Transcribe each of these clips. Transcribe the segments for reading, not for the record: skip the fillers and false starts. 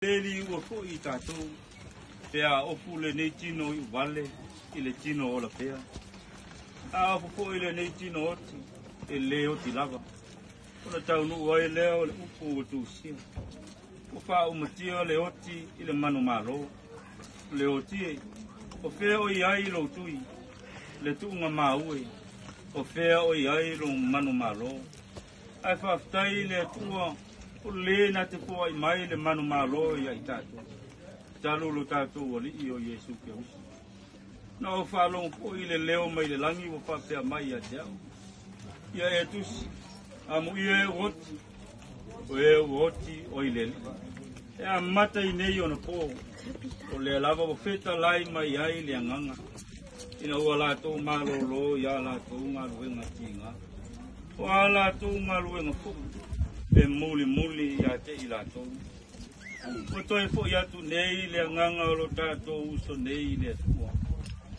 Le liua foi i tatou, pe a ofu lenei tino i uvale i le tino ola pea. A ofu foi lenei tino oti, e le oti lava. Ona taunuu ai lea o le upu ua tusia. Ua faaumatia le oti i le manumalo. Le oti e, o fea o i ai lou tui, le tuuga maue, o fea o i ai lou manumalo. Ae faafetai i le Atua o le na te foai mai le manumalo ia i tatou, talu lo tatou Alii o Iesu Keriso. Na ou faalogo foi i le leo mai le lagi ua faapea mai ia te au, Ia e tusi, amuia e ua oti, o e ua oti o i le Alii. E amata i nei ona po, o lea lava ua fetalai mai ai le agaga, ina ua latou malolo i a latou galuega tiga. O a latou galuega foi e mulimuli ia te i latou. Ua toe foi atu nei le agaga o lo tatou uso nei i le Atua.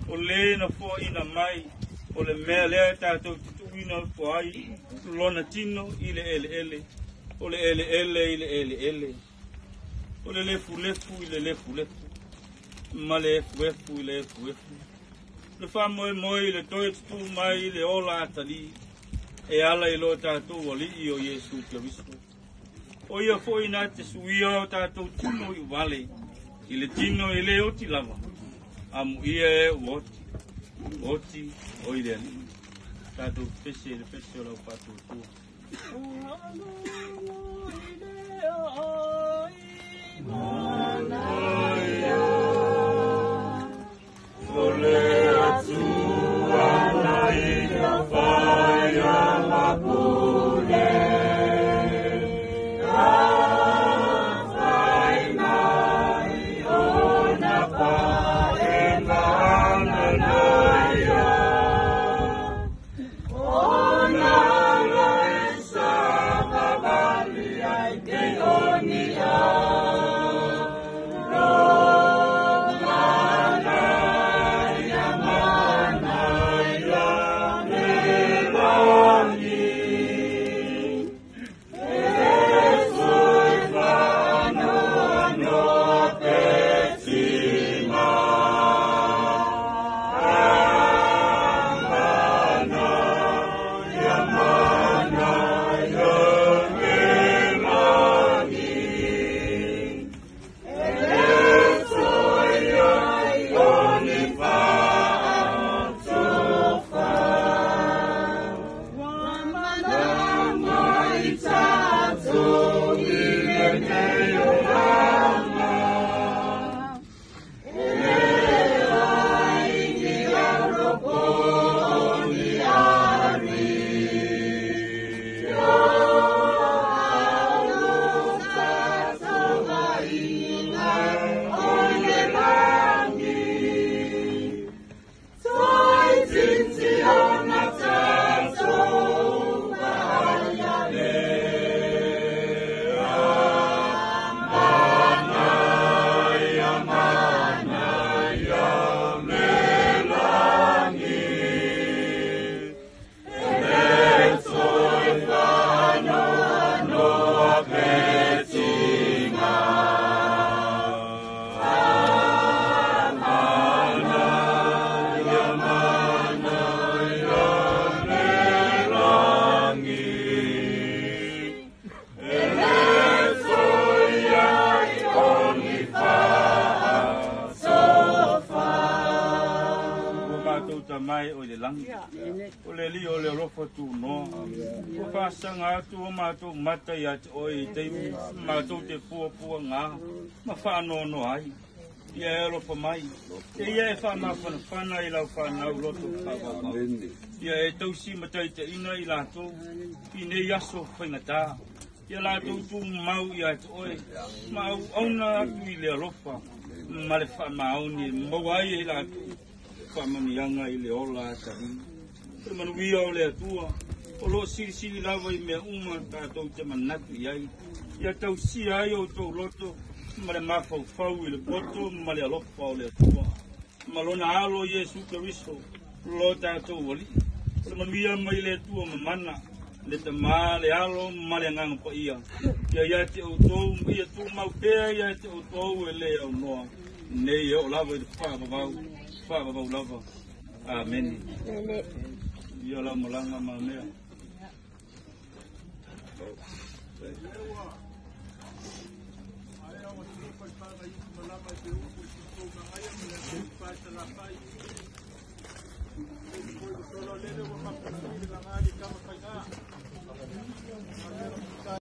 O le na foaina mai, o le mea lea e tatou te tuuina atu ai lona tino i le eleele, o le eleele i le eleele, o le lefulefu i le lefulefu, ma le efuefu i le efuefu. Le faamoemoe i le toe tutū mai i le ola atalii e ala i lo tatou Alii o Iesu Keriso. O ia foi na te suia o tatou tino i uvale i le tino e le oti lava, amuia e ua oti, oti o i le Alii. Tatou pese i le pese o lau faatuatua. O le Atua na ia faia ma pule, fai mai ona pa e maana O na e sa vavali ai ke oni a Ro mana ia mana ia le langi E sui whanoa noa pe tima Mana ia mana ia le langi E sui ai o ni whaatofa Wa mana mai tātou i lenei olanga E ai ni aropo ni ari O alo tātou o le langi Toi titi ona tātou maia le Mana ia mana ia le langi E toi whanoa noa pe tinga Mana ia mana ia le langi E toi ai o ni whaatofa Ua matou tamae o i le lagi, o le Alii o le alofa tunoa, ua faasaga atu o matou mata ia te oe i taimi matou te puapuaga ma faanoanoa ai. Ia e alofa mai, e ia e faamafanafana i lau fanau loto faavauvau. Ia e tausi ma taitaiina i latou i nei aso faigata. Ia latou tumau ia te oe, ma auauna atu i le alofa ma le faamaoni e maua ai e latou faamanuiaga i le ola atalii. O le manuia o le Atua, o lo o silisili lava i mea uma tatou te manatu i ai. Ia tausia ai outou loto ma le mafaufau i le poto ma le alofa o le Atua. Ma lona alo Iesu Keriso, lo tatou Alii. O le manuia mai le Atua mamana, Le Tamā, le Alo ma le Agaga Paia, ia ia te outou ma ia tumau pea ia te outou e lē aunoa, nei e oo lava i le faavavau, faavavau lava. Amene. Ia lau malaga manuia.